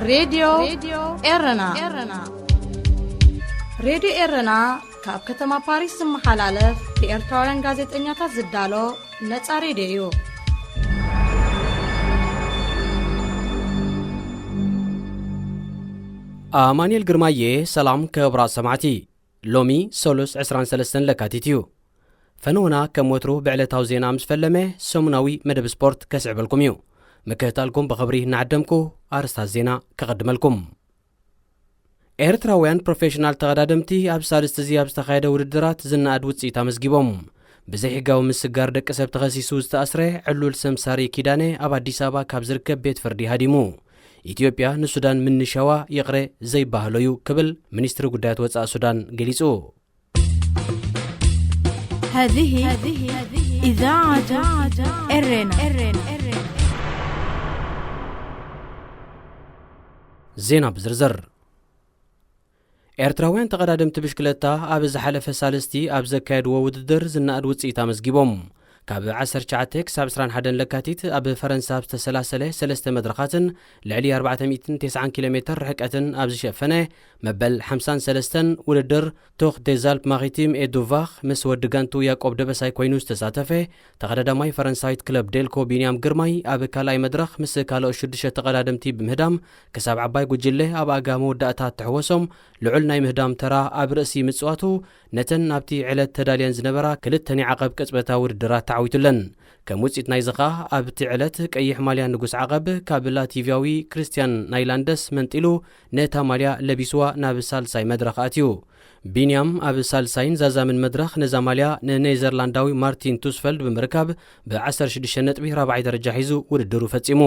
ሬድዮ ኤረና። ሬድዮ ኤረና ካብ ከተማ ፓሪስ ዝመሓላለፍ ብኤርትራውያን ጋዜጠኛታት ዝዳሎ ነጻ ሬድዮ እዩ። ኣማኑኤል ግርማየ። ሰላም ክቡራት ሰማዕቲ። ሎሚ ሰሉስ ዕስራን ሰለስተን ለካቲት እዩ። ፈነወና ከም ወትሩ ብዕለታዊ ዜና ምስ ፈለመ ሰሙናዊ መደብ ስፖርት ከስዕበልኩም እዩ። ምክትታልኩም ብኽብሪ እናዓደምኩ ኣርስታት ዜና ከቐድመልኩም። ኤርትራውያን ፕሮፌሽናል ተቐዳደምቲ ኣብ ሳልስቲ እዚ ኣብ ዝተኻየደ ውድድራት ዝነኣድ ውጽኢት ኣመዝጊቦም። ብዘይሕጋዊ ምስጋር ደቂ ሰብ ተኸሲሱ ዝተኣስረ ዕሉል ሰምሳሪ ኪዳነ ኣብ ኣዲስ ኣበባ ካብ ዝርከብ ቤት ፍርዲ ሃዲሙ። ኢትዮጵያ ንሱዳን ምንሻዋ ይቕረ ዘይባህሎ እዩ ክብል ሚኒስትሪ ጉዳያት ወጻኢ ሱዳን ገሊጹ። هذه إذاعة إرنا. ዜና ብዝርዝር። ኤርትራውያን ተቐዳደምቲ ብሽክለታ ኣብ ዝሓለፈ ሳልስቲ ኣብ ዘካየድዎ ውድድር ዝነኣድ ውጽኢት ኣመዝጊቦም። ካብ ዓሰርተ ትሽዓተ ክሳብ ዕስራን ሓደን ለካቲት ኣብ ፈረንሳ ኣብ ዝተሰላሰለ ሰለስተ መድረኻትን ልዕሊ ኣርባዕተ ሚእትን ተስዓን ኪሎ ሜትር ርሕቀትን ኣብ ዝሸፈነ መበል ሓምሳን ሰለስተን ውድድር ቶኽ ዴዛልፕ ማሪቲም ኤ ዱቫኽ ምስ ወዲ ጋንቱ ያቆብ ደበሳይ ኮይኑ ዝተሳተፈ ተቐዳዳማይ ፈረንሳዊት ክለብ ዴልኮ ቢንያም ግርማይ ኣብ ካልኣይ መድረኽ ምስ ካልኦት ሽዱሽተ ተቐዳደምቲ ብምህዳም ክሳብ ዓባይ ጉጅለ ኣብ ኣጋ መወዳእታ እተሕወሶም ልዑል ናይ ምህዳም ተራ ኣብ ርእሲ ምጽዋቱ፣ ነተን ናብቲ ዕለት ተዳልየን ዝነበራ ክልተ ናይ ዓቐብ ቅጽበታዊ ውድድራት ተዓዊቱለን። ከም ውጽኢት ናይዚ ኸኣ ኣብቲ ዕለት ቀይሕ ማልያ ንጉስ ዓቐብ ካብ ላቲቪያዊ ክርስትያን ናይላንደስ መንጢሉ ነታ ማልያ ለቢስዋ ናብ ሳልሳይ መድረኽ ኣትዩ። ቢንያም ኣብ ሳልሳይን ዛዛምን መድረኽ ነዛ ማልያ ንኔዘርላንዳዊ ማርቲን ቱስፈልድ ብምርካብ ብ ዓሰርተ ሽዱሽተ ነጥቢ ራብዓይ ደረጃ ሒዙ ውድድሩ ፈጺሙ።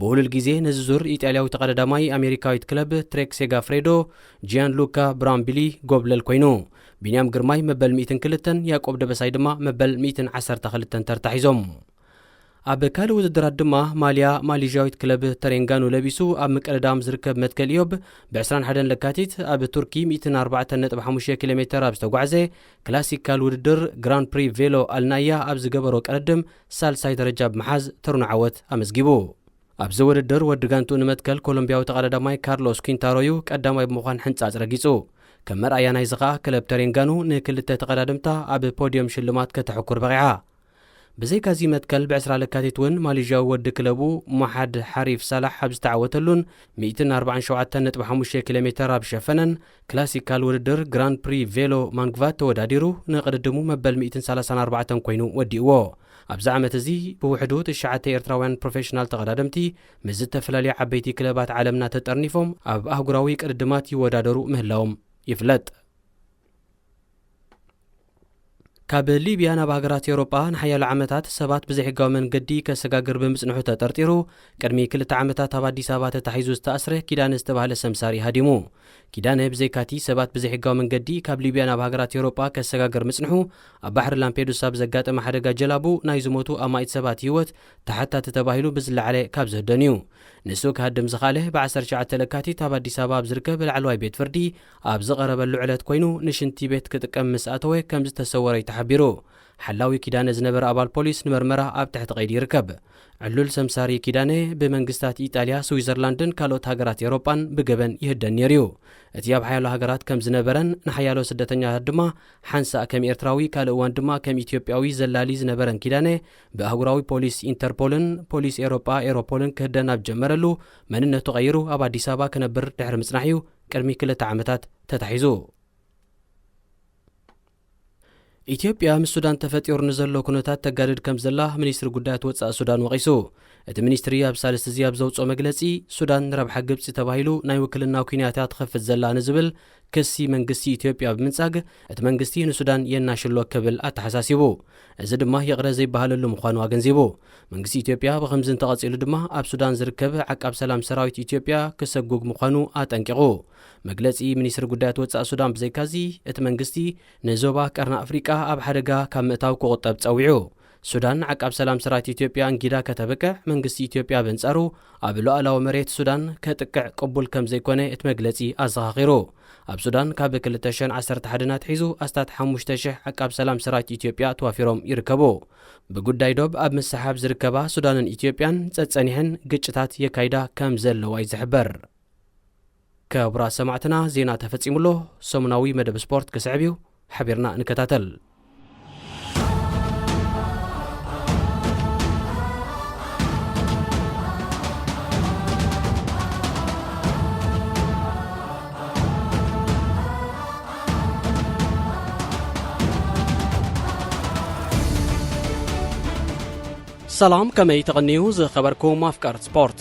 ብውሉል ግዜ ነዚ ዙር ኢጣልያዊ ተቐዳዳማይ ኣሜሪካዊት ክለብ ትሬክ ሴጋፍሬዶ ጂያን ሉካ ብራምቢሊ ጎብለል ኮይኑ። ቢንያም ግርማይ መበል ሚእትን ክልተን ያቆብ ደበሳይ ድማ መበል ሚእትን ዓሰርተ ክልተን ተርታ ሒዞም። ኣብ ካልእ ውድድራት ድማ ማልያ ማሊዥያዊት ክለብ ተሬንጋኑ ለቢሱ ኣብ ምቅድዳም ዝርከብ መትከል ኢዮብ ብ ዕስራን ሓደን ለካቲት ኣብ ቱርኪ ሚእትን ኣርባዕተን ነጥቢ ሓሙሽተ ኪሎ ሜትር ኣብ ዝተጓዕዘ ክላሲካል ውድድር ግራን ፕሪ ቬሎ ኣልናያ ኣብ ዝገበሮ ቅድድም ሳልሳይ ደረጃ ብምሓዝ ተርኖ ዓወት ኣመዝጊቡ። ኣብዚ ውድድር ወዲ ጋንቱ ንመትከል ኮሎምቢያዊ ተቐዳዳማይ ካርሎስ ኲንታሮ እዩ ቀዳማይ ብምዃን ሕንጻጽ ረጊጹ። ከም መርኣያ ናይዚ ኸኣ ክለብ ተሬንጋኑ ንክልተ ተቐዳደምታ ኣብ ፖድዮም ሽልማት ከተሕኩር በቒዓ። ብዘይካዚ መትከል ብ ዕስራ ለካቲት እውን ማሊዥያዊ ወዲ ክለቡ ሙሓድ ሓሪፍ ሳላሕ ኣብ ዝተዓወተሉን ሚእትን ኣርባዓን ሸውዓተን ነጥቢ ሓሙሽተ ኪሎ ሜትር ኣብ ዝሸፈነን ክላሲካል ውድድር ግራን ፕሪ ቬሎ ማንግቫት ተወዳዲሩ ንቅድድሙ መበል ሚእትን ሰላሳን ኣርባዕተን ኮይኑ ወዲእዎ። ኣብዚ ዓመት እዚ ብውሕዱ ትሽዓተ ኤርትራውያን ፕሮፌሽናል ተቐዳደምቲ ምስ ዝተፈላለዩ ዓበይቲ ክለባት ዓለምና ተጠርኒፎም ኣብ ኣህጉራዊ ቅድድማት ይወዳደሩ ምህላዎም ይፍለጥ። ካብ ሊብያ ናብ ሃገራት ኤውሮጳ ንሓያሎ ዓመታት ሰባት ብዘይሕጋዊ መንገዲ ከሰጋግር ብምጽንሑ ተጠርጢሩ ቅድሚ ክልተ ዓመታት ኣብ ኣዲስ ኣበባ ተታሒዙ ዝተኣስረ ኪዳነ ዝተባህለ ሰምሳሪ ሃዲሙ። ኪዳነ ብዘይካቲ ሰባት ብዘይሕጋዊ መንገዲ ካብ ሊብያ ናብ ሃገራት ኤውሮጳ ከሰጋግር ምጽንሑ ኣብ ባሕሪ ላምፔዱሳ ብዘጋጠመ ሓደጋ ጀላቡ ናይ ዝሞቱ ኣማኢት ሰባት ህይወት ተሓታቲ ተባሂሉ ብዝለዓለ ካብ ዝህደን እዩ። ንሱ ክሃድም ዝኸኣለ ብ ዓሰርተ ትሽዓተ ለካቲት ኣብ ኣዲስ ኣበባ ኣብ ዝርከብ ላዕለዋይ ቤት ፍርዲ ኣብ ዝቐረበሉ ዕለት ኮይኑ ንሽንቲ ቤት ክጥቀም ምስ ኣተወ ከም ዝተሰወረ እዩ ተሓቢሩ። ሓላዊ ኪዳነ ዝነበረ ኣባል ፖሊስ ንመርመራ ኣብ ትሕቲ ቀይዲ ይርከብ። ዕሉል ሰምሳሪ ኪዳነ ብመንግስታት ኢጣልያ፣ ስዊዘርላንድን ካልኦት ሃገራት ኤውሮጳን ብገበን ይህደን ነይሩ እዩ። እቲ ኣብ ሓያሎ ሃገራት ከም ዝነበረን ንሓያሎ ስደተኛታት ድማ ሓንሳእ ከም ኤርትራዊ ካልእ እዋን ድማ ከም ኢትዮጵያዊ ዘላሊ ዝነበረን ኪዳነ ብኣህጉራዊ ፖሊስ ኢንተርፖልን ፖሊስ ኤውሮጳ ኤውሮፖልን ክህደን ኣብ ጀመረሉ መንነቱ ቀይሩ ኣብ ኣዲስ ኣበባ ክነብር ድሕሪ ምጽናሕ እዩ ቅድሚ ክልተ ዓመታት ተታሒዙ። ኢትዮጵያ ምስ ሱዳን ተፈጢሩ ንዘሎ ኩነታት ተጋድድ ከም ዘላ ሚኒስትሪ ጉዳያት ወጻኢ ሱዳን ወቒሱ። እቲ ሚኒስትሪ ኣብ ሳልስቲ እዚ ኣብ ዘውጽኦ መግለጺ፣ ሱዳን ንረብሓ ግብጺ ተባሂሉ ናይ ውክልና ኲናት እያ ትኸፍት ዘላ ንዝብል ክሲ መንግስቲ ኢትዮጵያ ብምንጻግ፣ እቲ መንግስቲ ንሱዳን የናሽሎ ክብል ኣተሓሳሲቡ። እዚ ድማ ይቕረ ዘይበሃለሉ ምዃኑ ኣገንዚቡ። መንግስቲ ኢትዮጵያ ብኸምዚ እንተቐጺሉ ድማ ኣብ ሱዳን ዝርከብ ዓቃብ ሰላም ሰራዊት ኢትዮጵያ ክሰጉግ ምዃኑ ኣጠንቂቑ። መግለጺ ሚኒስትሪ ጉዳያት ወጻኢ ሱዳን ብዘይካዚ፣ እቲ መንግስቲ ንዞባ ቀርኒ ኣፍሪቃ ኣብ ሓደጋ ካብ ምእታው ክቑጠብ ጸዊዑ። ሱዳን ዓቃብ ሰላም ሰራዊት ኢትዮጵያ እንጊዳ ከተብቅዕ፣ መንግስቲ ኢትዮጵያ በንጻሩ ኣብ ሉዓላዊ መሬት ሱዳን ከጥቅዕ ቅቡል ከም ዘይኮነ እቲ መግለጺ ኣዘኻኺሩ። ኣብ ሱዳን ካብ ክልተ ሽሕን ዓሰርተ ሓደን ኣትሒዙ ኣስታት ሓሙሽተ ሽሕ ዓቃብ ሰላም ሰራዊት ኢትዮጵያ ተዋፊሮም ይርከቡ። ብጉዳይ ዶብ ኣብ ምስሓብ ዝርከባ ሱዳንን ኢትዮጵያን ጸጸኒሐን ግጭታት የካይዳ ከም ዘለዋ እዩ ዝሕበር። ክቡራት ሰማዕትና፣ ዜና ተፈጺሙ ኣሎ። ሰሙናዊ መደብ ስፖርት ክስዕብ እዩ። ሓቢርና ንከታተል። ሰላም፣ ከመይ ተቐንዩ ዝኸበርኩም ኣፍቀርቲ ስፖርት?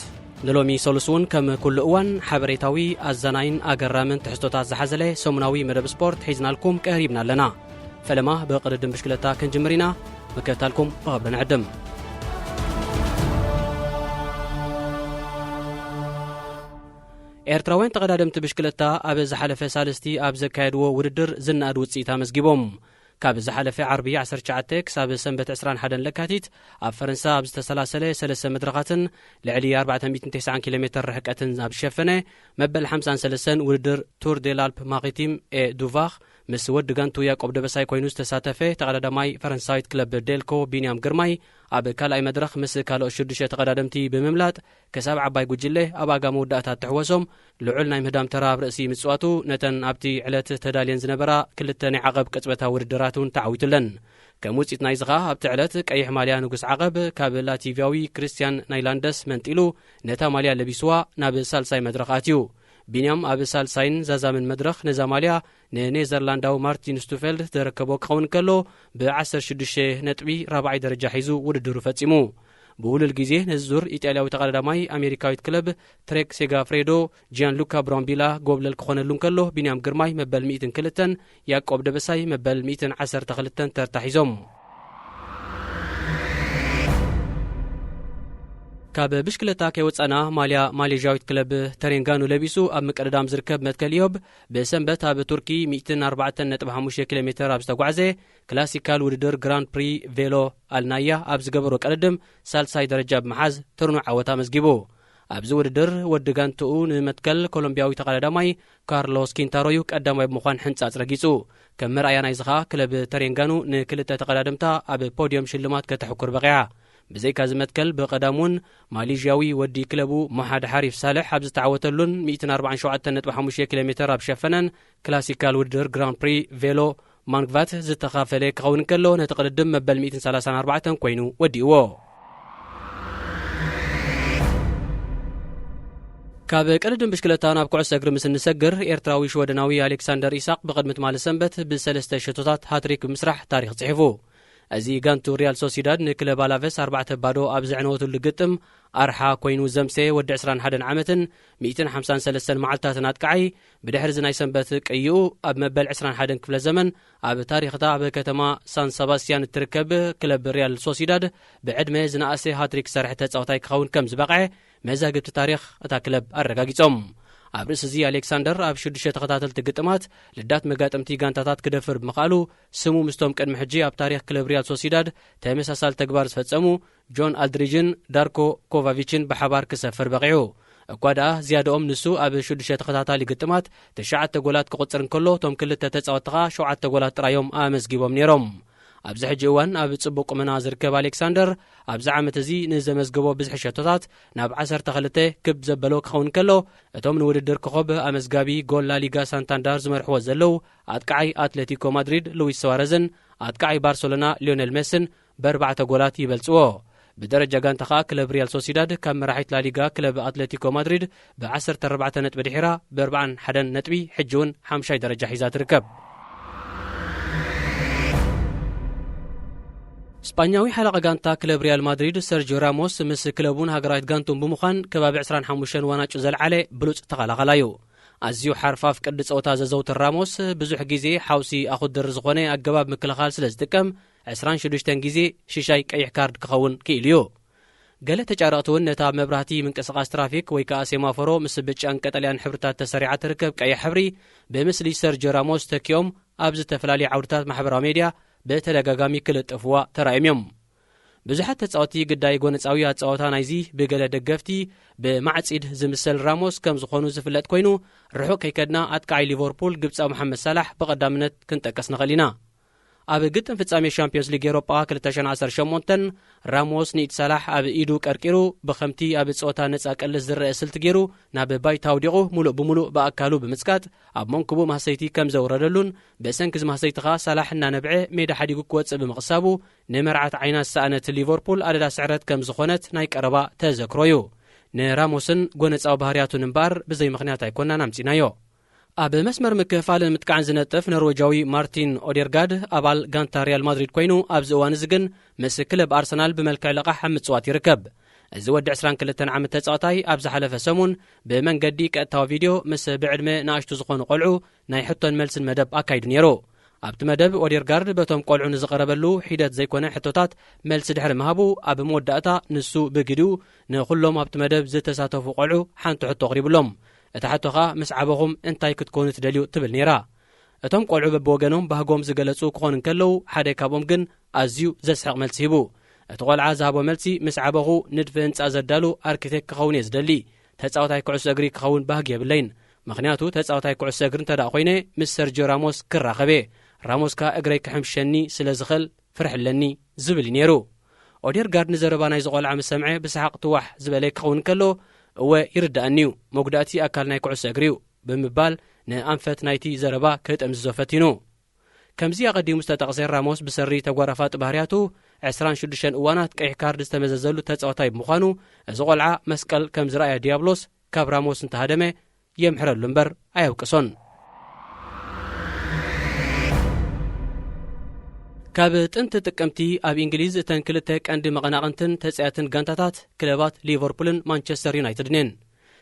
ንሎሚ ሰሉስ እውን ከም ኩሉ እዋን ሓበሬታዊ፣ ኣዛናይን ኣገራምን ትሕዝቶታት ዝሓዘለ ሰሙናዊ መደብ ስፖርት ሒዝናልኩም ቀሪብና ኣለና። ፈለማ ብቕድድም ብሽክለታ ክንጅምር ኢና። ምክትታልኩም ብኽብሪ ንዕድም። ኤርትራውያን ተቐዳደምቲ ብሽክለታ ኣብ ዝሓለፈ ሳልስቲ ኣብ ዘካየድዎ ውድድር ዝነኣድ ውጽኢት ኣመዝጊቦም። ካብ ዝሓለፈ ዓርቢ ዓሰርተ ትሽዓተ ክሳብ ሰንበት ዕስራን ሓደን ለካቲት ኣብ ፈረንሳ ኣብ ዝተሰላሰለ ሰለስተ መድረኻትን ልዕሊ ኣርባዕተ ሚእትን ተስዓን ኪሎ ሜተር ርሕቀትን ኣብ ዝሸፈነ መበል ሓምሳን ሰለስተን ውድድር ቱር ዴ ላልፕ ማሪቲም ኤ ዱቫር ምስ ወዲ ጋንቱ ያቆብ ደበሳይ ኮይኑ ዝተሳተፈ ተቐዳዳማይ ፈረንሳዊት ክለብ ዴልኮ ቢንያም ግርማይ ኣብ ካልኣይ መድረኽ ምስ ካልኦት ሽዱሽተ ተቐዳደምቲ ብምምላጥ ክሳብ ዓባይ ጉጅለ ኣብ ኣጋ መወዳእታ እትሕወሶም ልዑል ናይ ምህዳም ተራ ኣብ ርእሲ ምጽዋቱ፣ ነተን ኣብቲ ዕለት ተዳልየን ዝነበራ ክልተ ናይ ዓቐብ ቅጽበታዊ ውድድራት እውን ተዓዊቱለን። ከም ውጽኢት ናይዚ ኸኣ ኣብቲ ዕለት ቀይሕ ማልያ ንጉስ ዓቐብ ካብ ላቲቪያዊ ክርስትያን ናይላንደስ መንጢሉ ነታ ማልያ ለቢስዋ ናብ ሳልሳይ መድረኽ ኣትዩ። ቢንያም ኣብ ሳልሳይን ዛዛምን መድረኽ ነዛ ማልያ ንኔዘርላንዳዊ ማርቲን ስቱፌልድ ዘረከቦ ክኸውን ከሎ፣ ብ ዓሰርተ ሽዱሽተ ነጥቢ ራብዓይ ደረጃ ሒዙ ውድድሩ ፈጺሙ። ብውሉል ግዜ ነዚ ዙር ኢጣልያዊ ተቐዳዳማይ ኣሜሪካዊት ክለብ ትሬክ ሴጋፍሬዶ ጂያን ሉካ ብሮምቢላ ጎብለል ክኾነሉ እንከሎ፣ ቢንያም ግርማይ መበል ሚእትን ክልተን ያቆብ ደበሳይ መበል ሚእትን ዓሰርተ ክልተን ተርታ ሒዞም። ካብ ብሽክለታ ከይወጻና ማልያ ማሌዥያዊት ክለብ ተሬንጋኑ ለቢሱ ኣብ ምቅድዳም ዝርከብ መትከል ኢዮብ ብሰንበት ኣብ ቱርኪ ሚእትን ኣርባዕተን ነጥቢ ሓሙሽተ ኪሎ ሜተር ኣብ ዝተጓዕዘ ክላሲካል ውድድር ግራንድ ፕሪ ቬሎ ኣልናያ ኣብ ዝገበሮ ቅድድም ሳልሳይ ደረጃ ብምሓዝ ትርኑዕ ዓወት ኣመዝጊቡ። ኣብዚ ውድድር ወዲ ጋንትኡ ንመትከል ኮሎምቢያዊ ተቐዳዳማይ ካርሎስ ኪንታሮ እዩ ቀዳማይ ብምዃን ሕንጻጽ ረጊጹ። ከም መርኣያ ናይዚ ኸኣ ክለብ ተሬንጋኑ ንክልተ ተቐዳደምታ ኣብ ፖድዮም ሽልማት ከተሕኩር በቒዓ። ብዘይካ እዚ መትከል ብቐዳም እውን ማሌዥያዊ ወዲ ክለቡ ሞሓድ ሓሪፍ ሳልሕ ኣብ ዝተዓወተሉን ሚእትን ኣርባዓን ሸውዓተን ነጥቢ ሓሙሽተ ኪሎ ሜተር ኣብ ሸፈነን ክላሲካል ውድድር ግራን ፕሪ ቬሎ ማንግቫት ዝተኻፈለ ክኸውን ከሎ፣ ነቲ ቅድድም መበል ሚእትን ሰላሳን ኣርባዕተን ኮይኑ ወዲእዎ። ካብ ቅድድም ብሽክለታ ናብ ኩዕሶ እግሪ ምስ እንሰግር፣ ኤርትራዊ ሽወደናዊ ኣሌክሳንደር ኢሳቕ ብቕድሚ ትማሊ ሰንበት ብሰለስተ ሸቶታት ሃትሪክ ብምስራሕ ታሪኽ ጽሒፉ። እዚ ጋንቱ ሪያል ሶሲዳድ ንክለብ ኣላቨስ ኣርባዕተ ባዶ ኣብ ዘዕነወትሉ ግጥም ኣርሓ ኮይኑ ዘምሰየ ወዲ ዕስራን ሓደን ዓመትን ሚእትን ሓምሳን ሰለስተን መዓልታትን ኣጥቃዓይ፣ ብድሕሪ እዚ ናይ ሰንበት ቅይኡ ኣብ መበል ዕስራን ሓደን ክፍለ ዘመን ኣብ ታሪኽታ ኣብ ከተማ ሳን ሰባስቲያን እትርከብ ክለብ ሪያል ሶሲዳድ ብዕድመ ዝነኣሰ ሃትሪክ ዝሰርሐ ተጻዋታይ ክኸውን ከም ዝበቕዐ መዛግብቲ ታሪኽ እታ ክለብ ኣረጋጊጾም። ኣብ ርእሲ እዚ ኣሌክሳንደር ኣብ ሽዱሽተ ተኸታተልቲ ግጥማት ልዳት መጋጥምቲ ጋንታታት ክደፍር ብምኽኣሉ ስሙ ምስቶም ቅድሚ ሕጂ ኣብ ታሪኽ ክለብ ሪያል ሶሲዳድ ተመሳሳሊ ተግባር ዝፈጸሙ ጆን ኣልድሪጅን ዳርኮ ኮቫቪችን ብሓባር ክሰፍር በቒዑ። እኳ ደኣ ዝያዳኦም ንሱ ኣብ ሽዱሽተ ተኸታታሊ ግጥማት ትሽዓተ ጎላት ክቑጽር እንከሎ፣ እቶም ክልተ ተጻወትቲ ኸኣ ሸውዓተ ጎላት ጥራዮም ኣመዝጊቦም ነይሮም። ኣብዚ ሕጂ እዋን ኣብ ጽቡቕ ቁመና ዝርከብ ኣሌክሳንደር፣ ኣብዚ ዓመት እዚ ንዘመዝገቦ ብዝሒ ሸቶታት ናብ ዓሰርተ ክልተ ክብ ዘበሎ ክኸውን ከሎ፣ እቶም ንውድድር ኮኸብ ኣመዝጋቢ ጎል ላሊጋ ሳንታንዳር ዝመርሕዎ ዘለዉ ኣጥቃዓይ ኣትሌቲኮ ማድሪድ ሉዊስ ስዋረዝን ኣጥቃዓይ ባርሰሎና ሊዮኔል ሜስን ብኣርባዕተ ጎላት ይበልጽዎ። ብደረጃ ጋንታ ኸኣ ክለብ ሪያል ሶሲዳድ ካብ መራሒት ላሊጋ ክለብ ኣትሌቲኮ ማድሪድ ብ ዓሰርተ ኣርባዕተ ነጥቢ ድሒራ ብ ኣርባዓን ሓደን ነጥቢ ሕጂ እውን ሓምሻይ ደረጃ ሒዛ ትርከብ። ስጳኛዊ ሓለቓ ጋንታ ክለብ ሪያል ማድሪድ ሰርጂዮ ራሞስ ምስ ክለቡን ሃገራዊት ጋንቱን ብምዃን ከባቢ ዕስራን ሓሙሽተን ዋናጩ ዘልዓለ ብሉጽ ተኸላኻላይ እዩ። ኣዝዩ ሓርፋፍ ቅዲ ጸወታ ዘዘውትር ራሞስ ብዙሕ ግዜ ሓውሲ ኣኹድር ዝኾነ ኣገባብ ምክልኻል ስለ ዝጥቀም ዕስራን ሽዱሽተን ግዜ ሽሻይ ቀይሕ ካርድ ክኸውን ክኢሉ እዩ። ገለ ተጫረቕቲ እውን ነታ መብራህቲ ምንቅስቓስ ትራፊክ ወይ ከኣ ሴማፎሮ ምስ ብጫን ቀጠልያን ሕብርታት ተሰሪዓ ትርከብ ቀይሕ ሕብሪ ብምስሊ ሰርጂዮ ራሞስ ተኪኦም ኣብ ዝተፈላለዩ ዓውድታት ማሕበራዊ ሜድያ ብተደጋጋሚ ክልጥፍዋ ተራእዮም እዮም። ብዙሓት ተጻወትቲ ግዳይ ጎነጻዊ ኣጻወታ ናይዚ ብገለ ደገፍቲ ብማዕጺድ ዝምሰል ራሞስ ከም ዝኾኑ ዝፍለጥ ኮይኑ፣ ርሑቕ ከይከድና ኣጥቃዓይ ሊቨርፑል ግብጻዊ መሓመድ ሳላሕ ብቐዳምነት ክንጠቅስ ንኽእል ኢና። ኣብ ግጥም ፍጻሜ ሻምፒዮንስ ሊግ ኤሮጳ ክልተ ሽሕን ዓሰርተ ሸሞንተን፣ ራሞስ ንኢድ ሳላሕ ኣብ ኢዱ ቀርቂሩ፣ ብኸምቲ ኣብ ጸወታ ነጻ ቀልስ ዝረአ ስልቲ ገይሩ ናብ ባይታ ኣውዲቑ፣ ሙሉእ ብሙሉእ ብኣካሉ ብምጽቃጥ፣ ኣብ መንኩቡ ማህሰይቲ ከም ዘውረደሉን፣ ብሰንኪ እዚ ማህሰይቲ ኸኣ ሳላሕ እናነብዐ ሜዳ ሓዲጉ ክወጽእ ብምቕሳቡ፣ ንመርዓት ዓይና ዝሰኣነት ሊቨርፑል ኣደዳ ስዕረት ከም ዝኾነት ናይ ቀረባ ተዘክሮ እዩ። ንራሞስን ጎነጻዊ ባህርያቱን እምበኣር ብዘይ ምኽንያት ኣይኮናን ኣምጺናዮ። ኣብ መስመር ምክፍፋልን ምጥቃዕን ዝነጥፍ ኖርዌጃዊ ማርቲን ኦዴርጋድ፣ ኣባል ጋንታ ሪያል ማድሪድ ኮይኑ፣ ኣብዚ እዋን እዚ ግን ምስ ክለብ ኣርሰናል ብመልክዕ ልቓሕ ኣብ ምጽዋት ይርከብ። እዚ ወዲ ዕስራን ክልተን ዓመት ተጻዋታይ ኣብ ዝሓለፈ ሰሙን ብመንገዲ ቀጥታዊ ቪድዮ ምስ ብዕድመ ንኣሽቱ ዝኾኑ ቆልዑ ናይ ሕቶን መልስን መደብ ኣካይዱ ነይሩ። ኣብቲ መደብ ኦዴርጋርድ በቶም ቆልዑ ንዝቐረበሉ ሒደት ዘይኮነ ሕቶታት መልሲ ድሕሪ ምሃቡ፣ ኣብ መወዳእታ ንሱ ብግዲኡ ንኹሎም ኣብቲ መደብ ዝተሳተፉ ቆልዑ ሓንቲ ሕቶ ኣቕሪብሎም። እታ ሕቶ ኸኣ፣ "ምስ ዓበኹም እንታይ ክትኮኑ ትደልዩ?" ትብል ነይራ። እቶም ቆልዑ በብወገኖም ባህጎም ዝገለጹ ክኾኑ እንከለዉ፣ ሓደ ካብኦም ግን ኣዝዩ ዘስሕቕ መልሲ ሂቡ። እቲ ቆልዓ ዝሃቦ መልሲ፣ "ምስ ዓበኹ ንድፊ ህንጻ ዘዳሉ ኣርኪቴክት ክኸውን እየ ዝደሊ። ተጻዋታይ ኩዕሶ እግሪ ክኸውን ባህጊ የብለይን። ምኽንያቱ ተጻዋታይ ኩዕሶ እግሪ እንተ ደኣ ኮይነ፣ ምስ ሰርጂዮ ራሞስ ክራኸብ እየ። ራሞስ ከኣ እግረይ ክሕምሸኒ ስለ ዝኽእል ፍርሒ ኣለኒ" ዝብል እዩ ነይሩ። ኦዴርጋርድ ንዘረባ ናይዚ ቆልዓ ምስ ሰምዐ ብሰሓቕ ትዋሕ ዝበለ ክኸውን ከሎ፣ "እወ ይርድኣኒ እዩ፣ መጉዳእቲ ኣካል ናይ ኩዕሶ እግሪ እዩ" ብምባል ንኣንፈት ናይቲ ዘረባ ክጥምዝዞ ፈቲኑ። ከምዚ ኣቐዲሙ ዝተጠቕሰ ራሞስ ብሰሪ ተጓራፋጢ ባህርያቱ ዕስራን ሽዱሽተን እዋናት ቀይሕ ካርድ ዝተመዘዘሉ ተጻዋታይ ብምዃኑ፣ እዚ ቆልዓ መስቀል ከም ዝረኣየ ዲያብሎስ ካብ ራሞስ እንተሃደመ የምሕረሉ እምበር ኣየውቅሶን። ካብ ጥንቲ ጥቅምቲ ኣብ እንግሊዝ እተን ክልተ ቀንዲ መቐናቕንትን ተጻያትን ጋንታታት ክለባት ሊቨርፑልን ማንቸስተር ዩናይትድን እየን።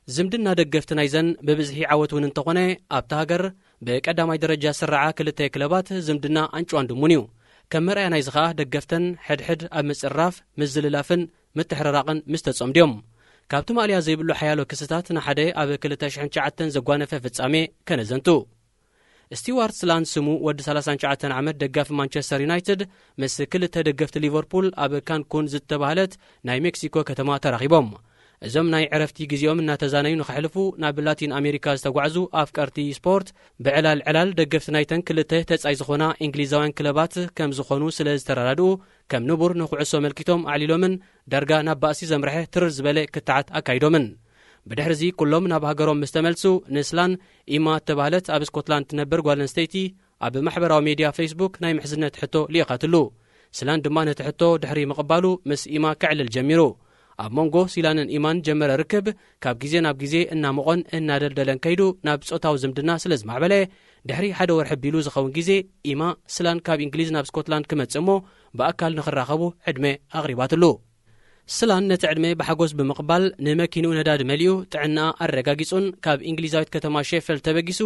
ዝምድና ደገፍቲ ናይዘን ብብዝሒ ዓወት እውን እንተኾነ፣ ኣብታ ሃገር ብቀዳማይ ደረጃ ዝስርዓ ክልተ ክለባት ዝምድና ኣንጭዋን ድሙን እዩ። ከም መርኣያ ናይዚ ኸኣ ደገፍተን ሕድሕድ ኣብ ምጽራፍ፣ ምዝልላፍን ምትሕርራቕን ምስ ተጸምዱ እዮም። ካብቲ ማእለያ ዘይብሉ ሓያሎ ክስታት ንሓደ ኣብ ክልተ ሽሕን ትሽዓተን ዘጓነፈ ፍጻሜ ከነዘንቱ። ስቲዋርት ስላን ስሙ ወዲ ሰላሳን ትሽዓተን ዓመት ደጋፊ ማንቸስተር ዩናይትድ ምስ ክልተ ደገፍቲ ሊቨርፑል ኣብ ካንኩን ዝተባህለት ናይ ሜክሲኮ ከተማ ተራኺቦም። እዞም ናይ ዕረፍቲ ግዜኦም እናተዛነዩ ንኸሕልፉ ናብ ላቲን ኣሜሪካ ዝተጓዕዙ ኣፍቀርቲ ስፖርት፣ ብዕላል ዕላል ደገፍቲ ናይተን ክልተ ተጻይ ዝኾና እንግሊዛውያን ክለባት ከም ዝኾኑ ስለ ዝተረዳድኡ፣ ከም ንቡር ንኩዕሶ ኣመልኪቶም ኣዕሊሎምን ዳርጋ ናብ ባእሲ ዘምርሐ ትርር ዝበለ ክትዓት ኣካይዶምን። ብድሕርዚ ኩሎም ናብ ሃገሮም ምስ ተመልሱ፣ ንስላን ኢማ እተባህለት ኣብ ስኮትላንድ ትነብር ጓል ኣንስተይቲ ኣብ ማሕበራዊ ሜድያ ፌስቡክ ናይ ምሕዝነት ሕቶ ልኢኻትሉ። ስላን ድማ ነቲ ሕቶ ድሕሪ ምቕባሉ ምስ ኢማ ከዕልል ጀሚሩ። ኣብ መንጎ ሲላንን ኢማን ጀመረ ርክብ ካብ ግዜ ናብ ግዜ እናሞቖን እናደልደለን ከይዱ ናብ ጾታዊ ዝምድና ስለ ዝማዕበለ፣ ድሕሪ ሓደ ወርሒ ቢሉ ዝኸውን ግዜ ኢማ ስላን ካብ እንግሊዝ ናብ ስኮትላንድ ክመጽእ እሞ ብኣካል ንኽራኸቡ ዕድመ ኣቕሪባትሉ። ስላን ነቲ ዕድመ ብሓጎስ ብምቕባል ንመኪንኡ ነዳዲ መሊኡ ጥዕናኣ ኣረጋጊጹን ካብ እንግሊዛዊት ከተማ ሼፈልድ ተበጊሱ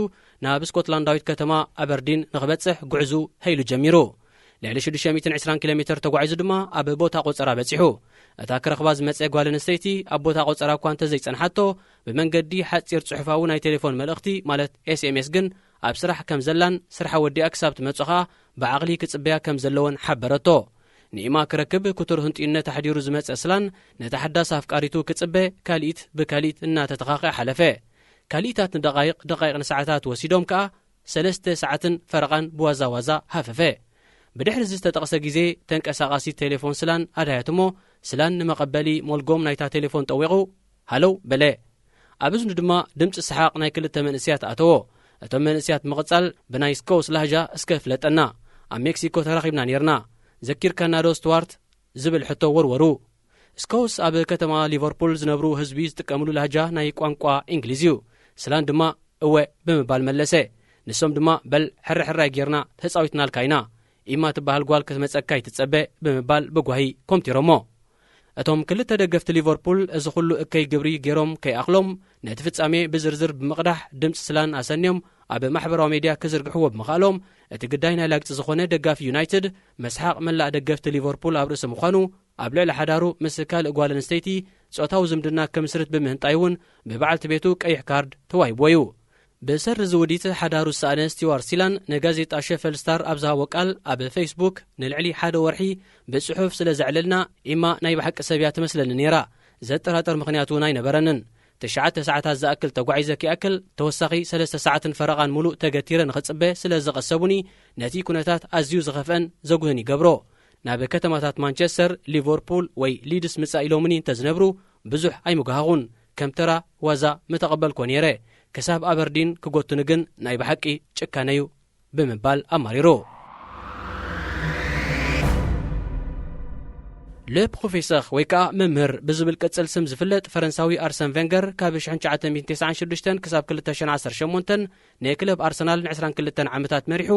ናብ ስኮትላንዳዊት ከተማ ኣበርዲን ንኽበጽሕ ጉዕዙ ሀይሉ ጀሚሩ። ልዕሊ ሽዱሽተ ሚእትን ዕስራን ኪሎ ሜትር ተጓዒዙ ድማ ኣብ ቦታ ቆጸራ በጺሑ። እታ ክረኽባ ዝመጸ ጓል ኣንስተይቲ ኣብ ቦታ ቆጸራ እኳ እንተዘይጸንሓቶ፣ ብመንገዲ ሓጺር ጽሑፋዊ ናይ ቴሌፎን መልእኽቲ ማለት ኤስ ኤም ኤስ ግን ኣብ ስራሕ ከም ዘላን ስርሓ ወዲኣ ክሳብ ትመጽእ ኸኣ ብዓቕሊ ክጽበያ ከም ዘለወን ሓበረቶ። ንኢማ ክረክብ ክቱር ህንጥዩነት ኣሕዲሩ ዝመጸ ስላን ነታ ሓዳስ ኣፍቃሪቱ ክጽበ ካልኢት ብካልኢት እናተተኻኸ ሓለፈ። ካልኢታት ንደቓይቕ፣ ደቓይቕ ንሰዓታት ወሲዶም ከኣ ሰለስተ ሰዓትን ፈረቓን ብዋዛ ዋዛ ሃፈፈ። ብድሕሪ እዚ ዝተጠቕሰ ግዜ ተንቀሳቓሲት ቴሌፎን ስላን ኣድሃየት እሞ፣ ስላን ንመቐበሊ ሞልጎም ናይታ ቴሌፎን ጠዊቑ፣ "ሃለው" በለ። ኣብ እዝኑ ድማ ድምጺ ሰሓቕ ናይ ክልተ መንእሰያት ኣተዎ። እቶም መንእሰያት ብምቕጻል ብናይ ስኮውስ ላህጃ "እስከ ፍለጠና፣ ኣብ ሜክሲኮ ተራኺብና ኔርና፣ ዘኪርካና ዶ ስትዋርት?" ዝብል ሕቶ ወርወሩ። ስኮውስ ኣብ ከተማ ሊቨርፑል ዝነብሩ ህዝቢ ዝጥቀምሉ ላህጃ ናይ ቋንቋ እንግሊዝ እዩ። ስላን ድማ "እወ" ብምባል መለሰ። ንሶም ድማ "በል ሕርሕራይ ጌርና ተጻዊትናልካ ኢና፣ ኢማ ትበሃል ጓል ክትመጸካ ኣይትጸበ" ብምባል ብጓሂ ኮምቲሮሞ። እቶም ክልተ ደገፍቲ ሊቨርፑል እዚ ኩሉ እከይ ግብሪ ጌሮም ከይኣኽሎም፣ ነቲ ፍጻሜ ብዝርዝር ብምቕዳሕ ድምጺ ስላን ኣሰንዮም ኣብ ማሕበራዊ ሜድያ ክዝርግሕዎ ብምኽኣሎም፣ እቲ ግዳይ ናይ ላግጺ ዝኾነ ደጋፊ ዩናይትድ መስሓቕ መላእ ደገፍቲ ሊቨርፑል ኣብ ርእሲ ምዃኑ፣ ኣብ ልዕሊ ሓዳሩ ምስ ካልእ ጓል ኣንስተይቲ ጾታዊ ዝምድና ክምስርት ብምህንጣይ እውን ብበዓልቲ ቤቱ ቀይሕ ካርድ ተዋሂብዎ እዩ። ብሰሪ እዚ ውዲት ሓዳሩ ዝሰኣነ ስቲዋርት ሲላን ንጋዜጣ ሸፈልድ ስታር ኣብ ዝሃቦ ቃል፣ ኣብ ፌስቡክ ንልዕሊ ሓደ ወርሒ ብጽሑፍ ስለ ዘዕለልና፣ ኢማ ናይ ብሓቂ ሰብ እያ ትመስለኒ ነይራ። ዘጠራጥር ምኽንያት እውን ኣይነበረንን። ትሽዓተ ሰዓታት ዝኣክል ተጓዒዘ ክኣክል፣ ተወሳኺ ሰለስተ ሰዓትን ፈረቓን ሙሉእ ተገቲረ ንኽጽበ ስለ ዝቐሰቡኒ፣ ነቲ ኩነታት ኣዝዩ ዝኸፍአን ዘጉህን ይገብሮ። ናብ ከተማታት ማንቸስተር፣ ሊቨርፑል ወይ ሊድስ ምጻእ ኢሎምኒ እንተዝነብሩ፣ ብዙሕ ኣይምጓሃኹን። ከም ተራ ዋዛ ምተቐበልኮ ነይረ። ክሳብ ኣበርዲን ክጎቱኒ ግን ናይ ብሓቂ ጭካነ'ዩ ብምባል ኣማሪሩ። ለ ፕሮፌሰር ወይ ከዓ መምህር ብዝብል ቅጽል ስም ዝፍለጥ ፈረንሳዊ ኣርሰን ቨንገር ካብ ሽሕን ትሽዓተ ሚእትን ተስዓን ሽዱሽተን ክሳብ ክልተ ሽሕን ዓሰርተ ሸሞንተን ንክለብ ኣርሰናል ን ዕስራን ክልተን ዓመታት መሪሑ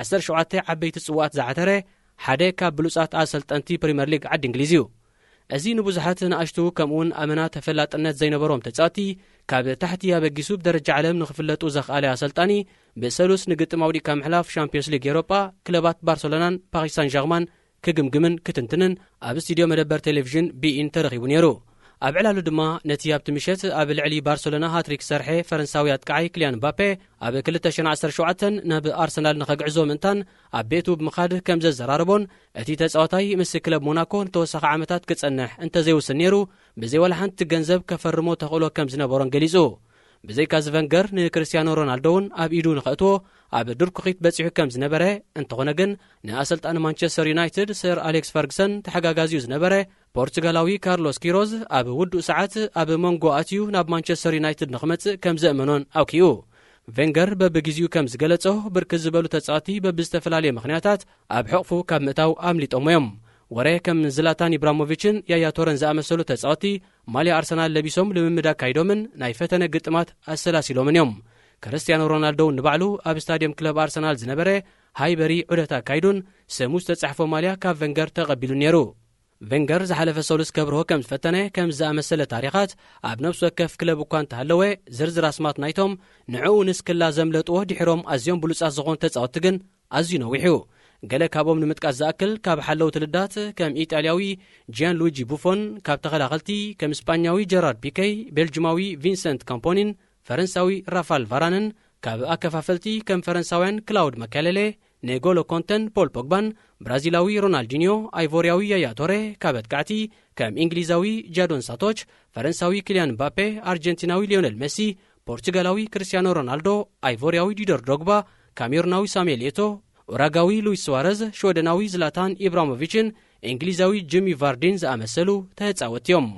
ዓሰርተ ሸውዓተ ዓበይቲ ጽዋኣት ዝዓተረ ሓደ ካብ ብሉጻት ኣሰልጠንቲ ፕሪመር ሊግ ዓዲ እንግሊዝ እዩ። እዚ ንብዙሓት ንኣሽቱ ከምኡውን ኣመና ተፈላጥነት ዘይነበሮም ተጻወቲ ካብ ታሕቲ ኣበጊሱ ብደረጃ ዓለም ንኽፍለጡ ዘኽኣለ ኣሰልጣኒ ብሰሉስ ንግጥም ኣውዲቕካ ምሕላፍ ሻምፒዮንስ ሊግ ኤውሮጳ ክለባት ባርሰሎናን ፓሪስ ሳን ጀርማን ክግምግምን ክትንትንን ኣብ ስቱድዮ መደበር ቴሌቪዥን ቢኢን ተረኺቡ ነይሩ። ኣብ ዕላሉ ድማ ነቲ ኣብቲ ምሸት ኣብ ልዕሊ ባርሰሎና ሃትሪክ ዝሰርሐ ፈረንሳዊ ኣጥቃዓይ ክልያን ምባፔ ኣብ ክልተ ሽሕን ዓሰርተ ሸውዓተን ናብ ኣርሰናል ንኸግዕዞ ምእንታን ኣብ ቤቱ ብምኻድ ከም ዘዘራረቦን እቲ ተጻዋታይ ምስ ክለብ ሞናኮ ንተወሳኺ ዓመታት ክጸንሕ እንተዘይውስን ነይሩ ብዘይ ዋላ ሓንቲ ገንዘብ ከፈርሞ ተኽእሎ ከም ዝነበሮን ገሊጹ። ብዘይካዚ ቨንገር ንክርስቲያኖ ሮናልዶ እውን ኣብ ኢዱ ንኸእትዎ ኣብ ድርኩኺት በጺሑ ከም ዝነበረ፣ እንተኾነ ግን ንኣሰልጣኒ ማንቸስተር ዩናይትድ ሰር ኣሌክስ ፈርግሰን ተሓጋጋዚኡ ዝነበረ ፖርቱጋላዊ ካርሎስ ኪሮዝ ኣብ ውዱእ ሰዓት ኣብ መንጎ ኣትዩ ናብ ማንቸስተር ዩናይትድ ንኽመጽእ ከም ዘእመኖን ኣውኪኡ። ቬንገር በብግዜኡ ከም ዝገለጾ፣ ብርክት ዝበሉ ተጻወቲ በብዝተፈላለየ ምኽንያታት ኣብ ሕቕፉ ካብ ምእታው ኣምሊጦሞ እዮም። ወረ ከም ዝላታን ኢብራሞቪችን ያያ ቶረን ዝኣመሰሉ ተጻወቲ ማልያ ኣርሰናል ለቢሶም ልምምድ ኣካይዶምን ናይ ፈተነ ግጥማት ኣሰላሲሎምን እዮም። ክርስቲያኖ ሮናልዶ እውን ንባዕሉ ኣብ ስታድየም ክለብ ኣርሰናል ዝነበረ ሃይበሪ ዑደት ኣካይዱን ስሙ ዝተጻሕፎ ማልያ ካብ ቬንገር ተቐቢሉ ነይሩ። ቬንገር ዝሓለፈ ሰሉስ ከብርሆ ከም ዝፈተነ ከም ዝኣመሰለ ታሪኻት ኣብ ነፍሲ ወከፍ ክለብ እኳ እንተሃለወ፣ ዝርዝር ኣስማት ናይቶም ንዕኡ ንስክላ ዘምለጥዎ ድሒሮም ኣዝዮም ብሉጻት ዝኾኑ ተጻወትቲ ግን ኣዝዩ ነዊሕ እዩ። ገለ ካብኦም ንምጥቃስ ዝኣክል፣ ካብ ሓለውቲ ልዳት ከም ኢጣልያዊ ጂያን ሉዊጂ ቡፎን፣ ካብ ተኸላኸልቲ ከም ስጳኛዊ ጀራርድ ፒኬ፣ ቤልጅማዊ ቪንሰንት ካምፖኒን ፈረንሳዊ ራፋል ቫራንን፣ ካብ ኣከፋፈልቲ ከም ፈረንሳውያን ክላውድ ማካሌሌ፣ ንጎሎ ኮንተን ፖል ፖግባን፣ ብራዚላዊ ሮናልዲንዮ፣ ኣይቮርያዊ ያያ ቶሬ፣ ካብ ኣጥቃዕቲ ከም እንግሊዛዊ ጃዶን ሳቶች፣ ፈረንሳዊ ኪልያን ምባፔ፣ ኣርጀንቲናዊ ሊዮነል ሜሲ፣ ፖርቹጋላዊ ክርስቲያኖ ሮናልዶ፣ ኣይቮርያዊ ዲደር ዶግባ፣ ካሜሩናዊ ሳሙኤል ኤቶ፣ ኡራጋዊ ሉዊስ ሱዋረዝ፣ ሽወደናዊ ዝላታን ኢብራሞቪችን እንግሊዛዊ ጂሚ ቫርዲን ዝኣመሰሉ ተጻወትቲ እዮም።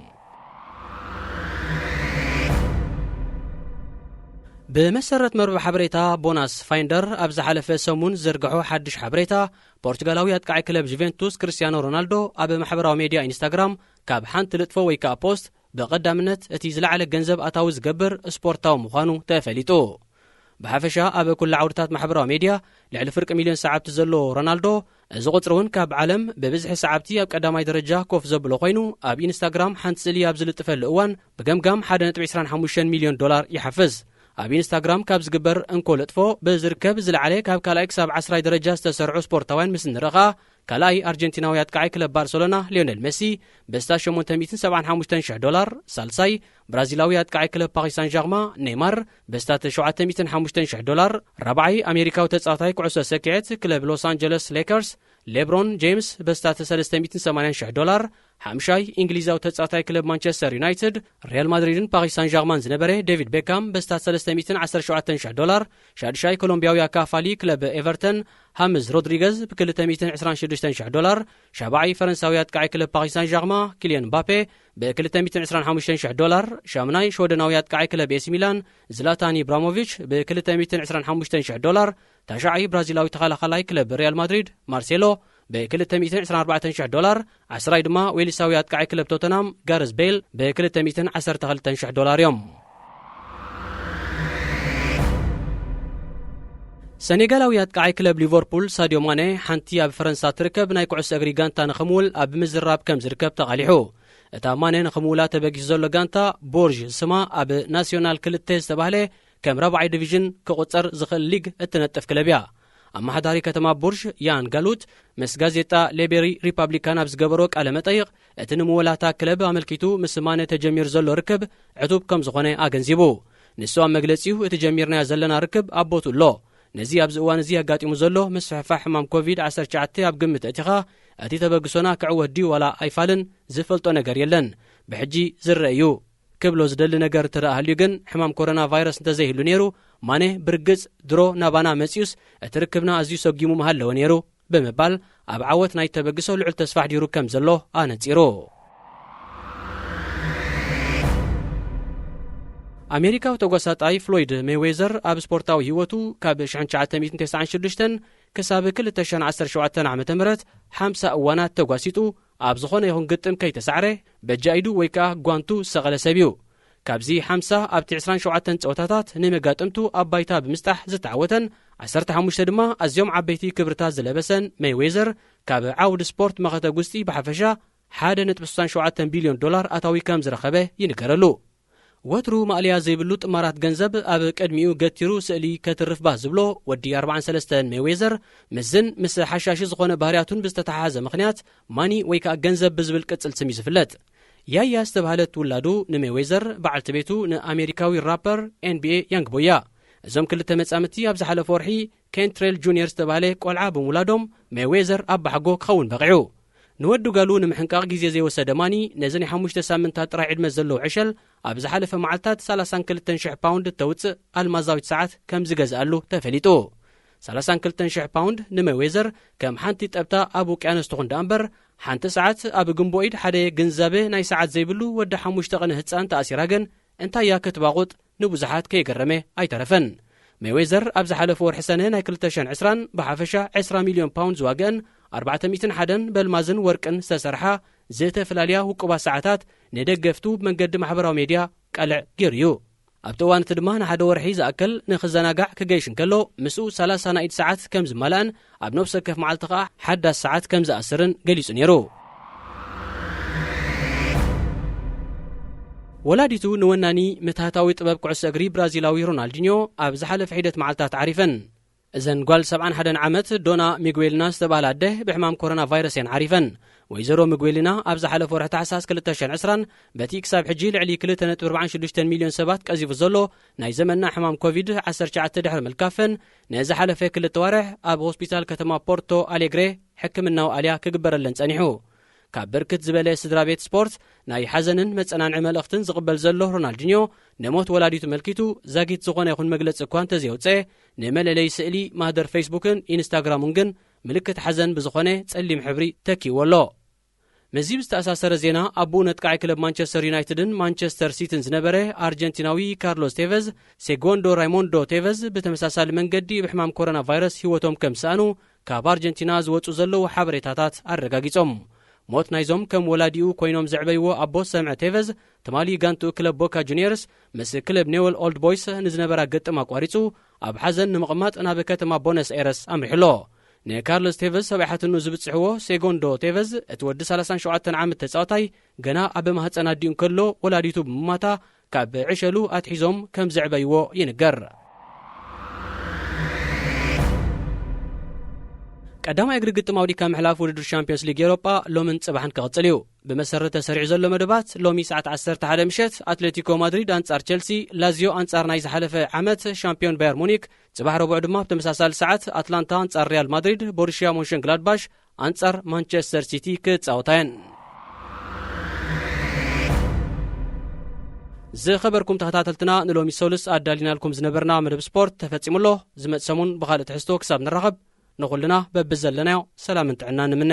ብመሰረት መርበብ ሓበሬታ ቦናስ ፋይንደር ኣብ ዝሓለፈ ሰሙን ዝዘርግሖ ሓድሽ ሓበሬታ፣ ፖርቱጋላዊ ኣጥቃዒ ክለብ ጁቬንቱስ ክርስቲያኖ ሮናልዶ ኣብ ማሕበራዊ ሜድያ ኢንስታግራም ካብ ሓንቲ ልጥፎ ወይ ከኣ ፖስት ብቐዳምነት እቲ ዝለዓለ ገንዘብ ኣታዊ ዝገብር ስፖርታዊ ምዃኑ ተፈሊጡ። ብሓፈሻ ኣብ ኩሉ ዓውድታት ማሕበራዊ ሜድያ ልዕሊ ፍርቂ ሚልዮን ሰዓብቲ ዘለዎ ሮናልዶ፣ እዚ ቁጽሪ እውን ካብ ዓለም ብብዝሒ ሰዓብቲ ኣብ ቀዳማይ ደረጃ ኮፍ ዘብሎ ኮይኑ፣ ኣብ ኢንስታግራም ሓንቲ ስእሊ ኣብ ዝልጥፈሉ እዋን ብገምጋም ሓደ ነጥቢ ዕስራን ሓሙሽተን ሚልዮን ዶላር ይሓፍስ። ኣብ ኢንስታግራም ካብ ዝግበር እንኮ ልጥፎ ብዝርከብ ዝለዓለ ካብ ካልኣይ ክሳብ ዓስራይ ደረጃ ዝተሰርዑ ስፖርታውያን ምስ ንርኢ ከኣ፣ ካልኣይ ኣርጀንቲናዊ ኣጥቃዓይ ክለብ ባርሰሎና ሊዮነል ሜሲ ብስታት ሸሞንተ ሚእትን ሰብዓን ሓሙሽተን ሽሕ ዶላር፣ ሳልሳይ ብራዚላዊ ኣጥቃዓይ ክለብ ፓሪስ ሳን ጀርማ ኔይማር ብስታት ሸውዓተ ሚእትን ሓሙሽተን ሽሕ ዶላር፣ ራብዓይ ኣሜሪካዊ ተጻዋታይ ኩዕሶ ሰኪዐት ክለብ ሎስ ኣንጀለስ ሌከርስ ሌብሮን ጄምስ ብስታት ሰለስተ ሚእትን ሰማንያን ሽሕ ዶላር፣ ሓምሻይ እንግሊዛዊ ተጻዋታይ ክለብ ማንቸስተር ዩናይትድ፣ ሪያል ማድሪድን ፓሪስ ሳን ጀርማን ዝነበረ ዴቪድ ቤካም ብስታት ሰለስተ ሚእትን ዓሰርተ ሸውዓተን ሽሕ ዶላር፣ ሻድሻይ ኮሎምቢያዊ ኣካፋሊ ክለብ ኤቨርተን ሃምዝ ሮድሪገዝ ብክልተ ሚእትን ዕስራን ሽዱሽተን ሽሕ ዶላር፣ ሻብዓይ ፈረንሳዊ ኣጥቃዒ ክለብ ፓሪስ ሳን ጀርማ ኪልያን ምባፔ ብክልተ ሚእትን ዕስራን ሓሙሽተን ሽሕ ዶላር፣ ሻምናይ ሽወደናዊ ኣጥቃዒ ክለብ ኤሲ ሚላን ዝላታን ኢብራሞቪች ብክልተ ሚእትን ዕስራን ሓሙሽተን ሽሕ ዶላር፣ ታሽዓይ ብራዚላዊ ተኸላኻላይ ክለብ ሪያል ማድሪድ ማርሴሎ ብክልተ ሚእትን ዕስራን ኣርባዕተን ሽሕ ዶላር፣ ዓስራይ ድማ ዌልሳዊ ኣጥቃዒ ክለብ ቶተናም ጋረዝ ቤል ብክልተ ሚእትን ዓሰርተ ክልተን ሽሕ ዶላር እዮም። ሰኔጋላዊ ኣጥቃዓይ ክለብ ሊቨርፑል ሳድዮ ማነ፣ ሓንቲ ኣብ ፈረንሳ ትርከብ ናይ ኩዕሶ እግሪ ጋንታ ንኽምውል ኣብ ምዝራብ ከም ዝርከብ ተቓሊሑ። እታ ማነ ንኽምውላ ተበጊሱ ዘሎ ጋንታ ቦርዥ ስማ ኣብ ናስዮናል ክልተ ዝተባህለ ከም ራብዓይ ዲቪዥን ክቑጸር ዝኽእል ሊግ እትነጥፍ ክለብ እያ። ኣመሓዳሪ ከተማ ቦርዥ ያን ጋሉት ምስ ጋዜጣ ሌቤሪ ሪፓብሊካን ኣብ ዝገበሮ ቃለ መጠይቕ፣ እቲ ንምወላታ ክለብ ኣመልኪቱ ምስ ማነ ተጀሚሩ ዘሎ ርክብ ዕቱብ ከም ዝኾነ ኣገንዚቡ። ንሱ ኣብ መግለጺኡ፣ እቲ ጀሚርናዮ ዘለና ርክብ ኣብ ቦትኡ ኣሎ። ነዚ ኣብዚ እዋን እዚ ኣጋጢሙ ዘሎ ምስፍሕፋሕ ሕማም ኮቪድ ዓሰርተ ትሽዓተ ኣብ ግምት ኣእቲኻ፣ እቲ ተበግሶና ክዕወት ድዩ ዋላ ኣይፋልን ዝፈልጦ ነገር የለን። ብሕጂ ዝረአ እዩ። ክብሎ ዝደሊ ነገር እንተ ደኣ ሃልዩ ግን፣ ሕማም ኮሮና ቫይረስ እንተዘይህሉ ነይሩ፣ ማኔ ብርግጽ ድሮ ናባና መጺኡስ እቲ ርክብና ኣዝዩ ሰጒሙ ምሃለወ ነይሩ ብምባል፣ ኣብ ዓወት ናይ ተበግሶ ልዑል ተስፋ ኣሕዲሩ ከም ዘሎ ኣነጺሩ። ኣሜሪካዊ ተጓሳጣይ ፍሎይድ ሜይዌዘር ኣብ ስፖርታዊ ህይወቱ ካብ ሽሕን ትሽዓተ ሚእትን ተስዓን ሽዱሽተን ክሳብ ክልተ ሽሕን ዓሰርተ ሸውዓተን ዓመተ ምህረት ሓምሳ እዋናት ተጓሲጡ፣ ኣብ ዝኾነ ይኹን ግጥም ከይተሳዕረ፣ በጃ ኢዱ ወይ ከኣ ጓንቱ ዝሰቐለ ሰብ እዩ። ካብዚ ሓምሳ ኣብቲ ዕስራን ሸውዓተን ጸወታታት ንመጋጥምቱ ኣብ ባይታ ብምስጣሕ ዝተዓወተን፣ ዓሰርተ ሓሙሽተ ድማ ኣዝዮም ዓበይቲ ክብርታት ዝለበሰን ሜይዌዘር፣ ካብ ዓውዲ ስፖርት መኸተ ጉስጢ ብሓፈሻ ሓደ ነጥቢ ስሳን ሸውዓተን ቢልዮን ዶላር ኣታዊ ከም ዝረኸበ ይንገረሉ። ወትሩ ማእለያ ዘይብሉ ጥማራት ገንዘብ ኣብ ቅድሚኡ ገቲሩ ስእሊ ከትርፍ ባህ ዝብሎ ወዲ ኣርባዓን ሰለስተን ሜይዌዘር፣ ምስዝን ምስ ሓሻሺ ዝኾነ ባህርያቱን ብዝተተሓሓዘ ምኽንያት ማኒ ወይ ከኣ ገንዘብ ብዝብል ቅጽል ስም እዩ ዝፍለጥ። ያያ ዝተባህለት ውላዱ ንሜይዌዘር፣ በዓልቲ ቤቱ ንኣሜሪካዊ ራፐር ኤንቢኤ ያንግ ቦይ እያ። እዞም ክልተ መጻምድቲ ኣብ ዝሓለፈ ወርሒ ኬንትሬል ጁኒየር ዝተባህለ ቆልዓ ብምውላዶም ሜይዌዘር ኣባሓጎ ክኸውን በቒዑ። ንወዲ ጓሉ ንምሕንቃቕ ግዜ ዘይወሰደ ማኒ፣ ነዚ ናይ ሓሙሽተ ሳምንታት ጥራይ ዕድመ ዘለዎ ዕሸል፣ ኣብ ዝሓለፈ መዓልታት ሰላሳን ክልተን ሽሕ ፓውንድ እተውጽእ ኣልማዛዊት ሰዓት ከም ዝገዝኣሉ ተፈሊጡ። ሰላሳን ክልተን ሽሕ ፓውንድ ንሜይዌዘር ከም ሓንቲ ጠብታ ኣብ ውቅያኖስ ትኹን ደኣ እምበር፣ ሓንቲ ሰዓት ኣብ ግንቦ ኢድ ሓደ ግንዛበ ናይ ሰዓት ዘይብሉ ወዲ ሓሙሽተ ቅነ ህጻን ተኣሲራ ግን፣ እንታይ እያ ክትባቑጥ ንብዙሓት ከየገረመ ኣይተረፈን። ሜይዌዘር ኣብ ዝሓለፈ ወርሒ ሰነ ናይ ክልተ ሽሕን ዕስራን ብሓፈሻ ዕስራ ሚልዮን ፓውንድ ዝዋግአን ኣርባዕተ ሚእትን ሓደን በልማዝን ወርቅን ዝተሰርሓ ዝተፈላለያ ውቁባት ሰዓታት ንደገፍቱ ብመንገዲ ማሕበራዊ ሜድያ ቀልዕ ገይሩ እዩ። ኣብቲ እዋን እቲ ድማ ንሓደ ወርሒ ዝኣክል ንኽዘናጋዕ ክገይሽ እንከሎ፣ ምስኡ ሰላሳ ናይ ኢድ ሰዓት ከም ዝመላእን ኣብ ነፍሲ ወከፍ መዓልቲ ከኣ ሓዳስ ሰዓት ከም ዝኣስርን ገሊጹ ነይሩ። ወላዲቱ ንወናኒ ምትሃታዊ ጥበብ ኩዕሶ እግሪ ብራዚላዊ ሮናልዲኞ ኣብ ዝሓለፈ ሒደት መዓልታት ዓሪፈን። እዘን ጓል ሰብዓን ሓደን ዓመት ዶና ሚጉዌልና ዝተባህላ ኣደ ብሕማም ኮሮና ቫይረስ እየን ዓሪፈን። ወይዘሮ ሚጉዌልና ኣብ ዝሓለፈ ወርሒ ታሕሳስ ክልተ ሽሕን ዕስራን በቲ ክሳብ ሕጂ ልዕሊ ክልተ ነጥቢ ኣርባዓን ሽዱሽተን ሚልዮን ሰባት ቀዚፉ ዘሎ ናይ ዘመንና ሕማም ኮቪድ ዓሰርተ ትሽዓተ ድሕሪ ምልካፈን፣ ንዝሓለፈ ክልተ ዋርሕ ኣብ ሆስፒታል ከተማ ፖርቶ ኣሌግሬ ሕክምናዊ ኣልያ ክግበረለን ጸኒሑ። ካብ ብርክት ዝበለ ስድራ ቤት ስፖርት ናይ ሓዘንን መጸናንዒ መልእኽትን ዝቕበል ዘሎ ሮናልዲኞ፣ ንሞት ወላዲቱ መልኪቱ ዛጊት ዝኾነ ይኹን መግለጺ እኳ እንተዘየውጸ፣ ንመለለይ ስእሊ ማህደር ፌስቡክን ኢንስታግራሙን ግን ምልክት ሓዘን ብዝኾነ ጸሊም ሕብሪ ተኪእዎ ኣሎ። ምስዚ ብዝተኣሳሰረ ዜና፣ ኣቦኡ ነጥቃዒ ክለብ ማንቸስተር ዩናይትድን ማንቸስተር ሲቲን ዝነበረ ኣርጀንቲናዊ ካርሎስ ቴቨዝ፣ ሴጎንዶ ራይሞንዶ ቴቨዝ ብተመሳሳሊ መንገዲ ብሕማም ኮሮና ቫይረስ ህይወቶም ከም ዝሰኣኑ ካብ ኣርጀንቲና ዝወጹ ዘለዉ ሓበሬታታት ኣረጋጊጾም። ሞት ናይዞም ከም ወላዲኡ ኮይኖም ዘዕበይዎ ኣቦ ሰምዐ ቴቨዝ፣ ትማሊ ጋንትኡ ክለብ ቦካ ጁኒየርስ ምስ ክለብ ኔወል ኦልድ ቦይስ ንዝነበራ ግጥም ኣቋሪጹ ኣብ ሓዘን ንምቕማጥ ናብ ከተማ ቦነስ ኤረስ ኣምሪሑ ኣሎ። ንካርሎስ ቴቨዝ ሰብኣይ ሓትኑ ዝብጽሕዎ ሴጎንዶ ቴቨዝ፣ እቲ ወዲ ሰላሳን ሸውዓተን ዓመት ተጻዋታይ ገና ኣብ ማህጸን ኣዲኡ እንከሎ ወላዲቱ ብምማታ ካብ ዕሸሉ ኣትሒዞም ከም ዘዕበይዎ ይንገር። ቀዳማይ እግሪ ግጥም ኣውዲካ ምሕላፍ ውድድር ሻምፒዮንስ ሊግ ኤውሮጳ ሎምን ጽባሕን ክቕጽል እዩ። ብመሰረት ተሰሪዑ ዘሎ መደባት፣ ሎሚ ሰዓት ዓሰርተ ሓደ ምሸት ኣትሌቲኮ ማድሪድ ኣንጻር ቸልሲ፣ ላዚዮ ኣንጻር ናይ ዝሓለፈ ዓመት ሻምፒዮን ባየር ሙኒክ፣ ጽባሕ ረቡዕ ድማ ብተመሳሳሊ ሰዓት ኣትላንታ ኣንጻር ሪያል ማድሪድ፣ ቦሩሽያ ሞንሸንግላድባሽ ኣንጻር ማንቸስተር ሲቲ ክጻወታ እየን። ዝኸበርኩም ተኸታተልትና፣ ንሎሚ ሰሉስ ኣዳሊናልኩም ዝነበርና መደብ ስፖርት ተፈጺሙ ኣሎ። ዝመጽእ ሰሙን ብኻልእ ትሕዝቶ ክሳብ ንራኸብ፣ ንኹልና በብዘለናዮ ሰላምን ጥዕናን ንምነ።